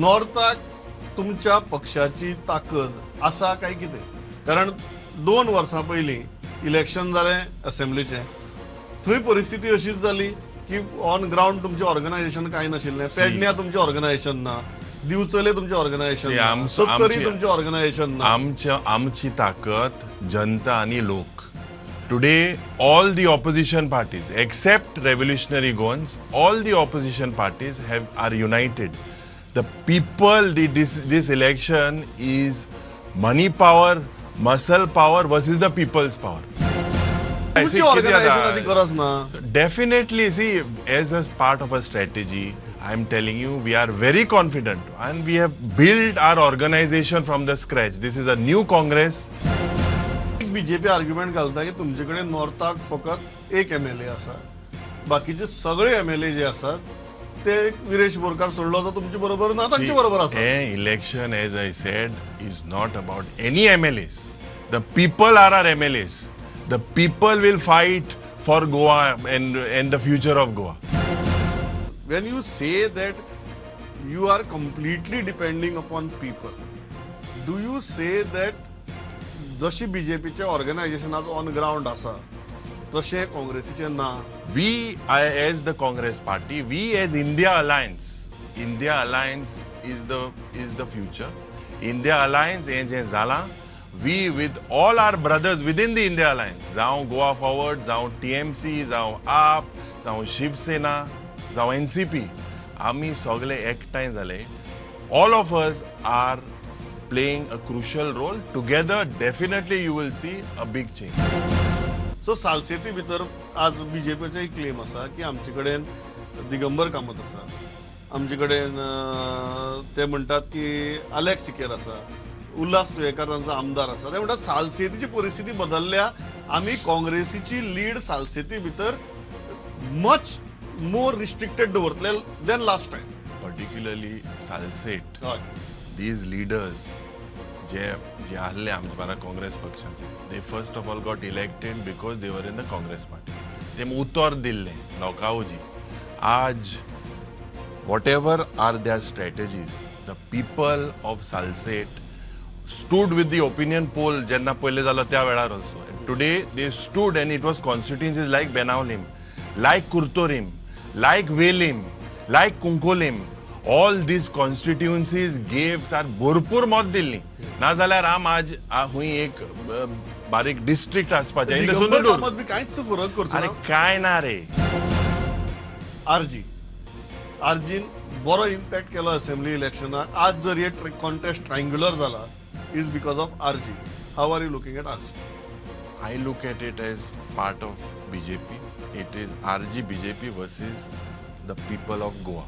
नॉर्थाक तुमच्या पक्षाची ताकद आसा काय कितें? कारण 2 वर्सां पयलीं इलेक्शन जालें असेंब्लीचें, थंय परिस्थिती अशीच जाली की ऑन ग्रावंड तुमचें ऑर्गनायझेशन कांय नाशिल्लें. पेडण्या तुमचें ऑर्गनायझेशन ना, दिवचले तुमचें ऑर्गनायझेशन ना, सत्तरी तुमचें ऑर्गनायझेशन ना. आमची ताकद जनता आनी लोक. Today all the opposition parties except Revolutionary Goans, all the opposition parties are united. The people, this election is money power, muscle power versus the people's power. तुमची ऑर्गनायझेशनाची गरज ना. Definitely, see, as a part of a strategy, I am telling you, we are very confident and we have built our organization from the scratch. This is a new Congress. BJP argument घालता की तुमचे कडेन नॉर्थाक फकत एक MLA आसा, बाकीचे सगळे MLA जे आसात ते विरेश बोरकार सोडलो जो तुमचे बरोबर ना, तांचे बरोबर आसा. हे election, as I said, is not about any MLAs. The people are our MLAs. The people will fight for Goa and the future of Goa. When you say that you are completely depending upon people, do you say that जशी बीजेपीचे organisation आज on ground आसा तशें काँग्रेसीचें ना? We as the Congress party, we as India Alliance, India Alliance is the future. India Alliance हें जें जालां, we with all our brothers within the India Alliance, जावं Goa forward, जावं TMC, जावं आप, जावं शिवसेना, जावं NCP, आमी सगळे एकठांय जाले. All of us are playing a crucial role. Together, definitely you will see a big change. So सालसेती भितर आज बीजेपीचो क्लेम आसा की आमचे कडेन दिगंबर कामत आसा, आमचे कडेन ते म्हणटात की अलेक्स सिकेर आसा, उल्हास तुयेकार तांचो आमदार आसा. ते म्हणटात सालसेतीची परिस्थिती बदलल्या, आमी काँग्रेसीची लीड सालसेती भितर मच मोर रिस्ट्रिक्टेड दवरतले than last time. Particularly Salcete, these leaders जे जे आहले आमचे बारा काँग्रेस पक्षाचे, they first of all got elected because they were in the Congress party. ते उतर दिल्लें लोकांची. आज whatever are their strategies, the people of Salcete stood with the opinion poll जेन्ना पयले जालो त्या वेळार also. Today they stood and it was constituencies like Benaulim, like Curtorim, like Velim, like Cuncolim. All these constituencies gave sir भरपूर मत दिल्ली. ना जाल्यार आम आज हुंय एक बारीक डिस्ट्रिक्ट आसपाचें. कांयच फरक करचो ना. काय ना रे. आरजी आरजीन बरो इम्पॅक्ट केलो असेंब्ली इलेक्शनाक. आज जर हे कॉन्टेस्ट ट्रायंग्युलर जाला is because of RG. How are you looking at RG? I look at it as part of BJP. It is RG BJP versus the people of Goa.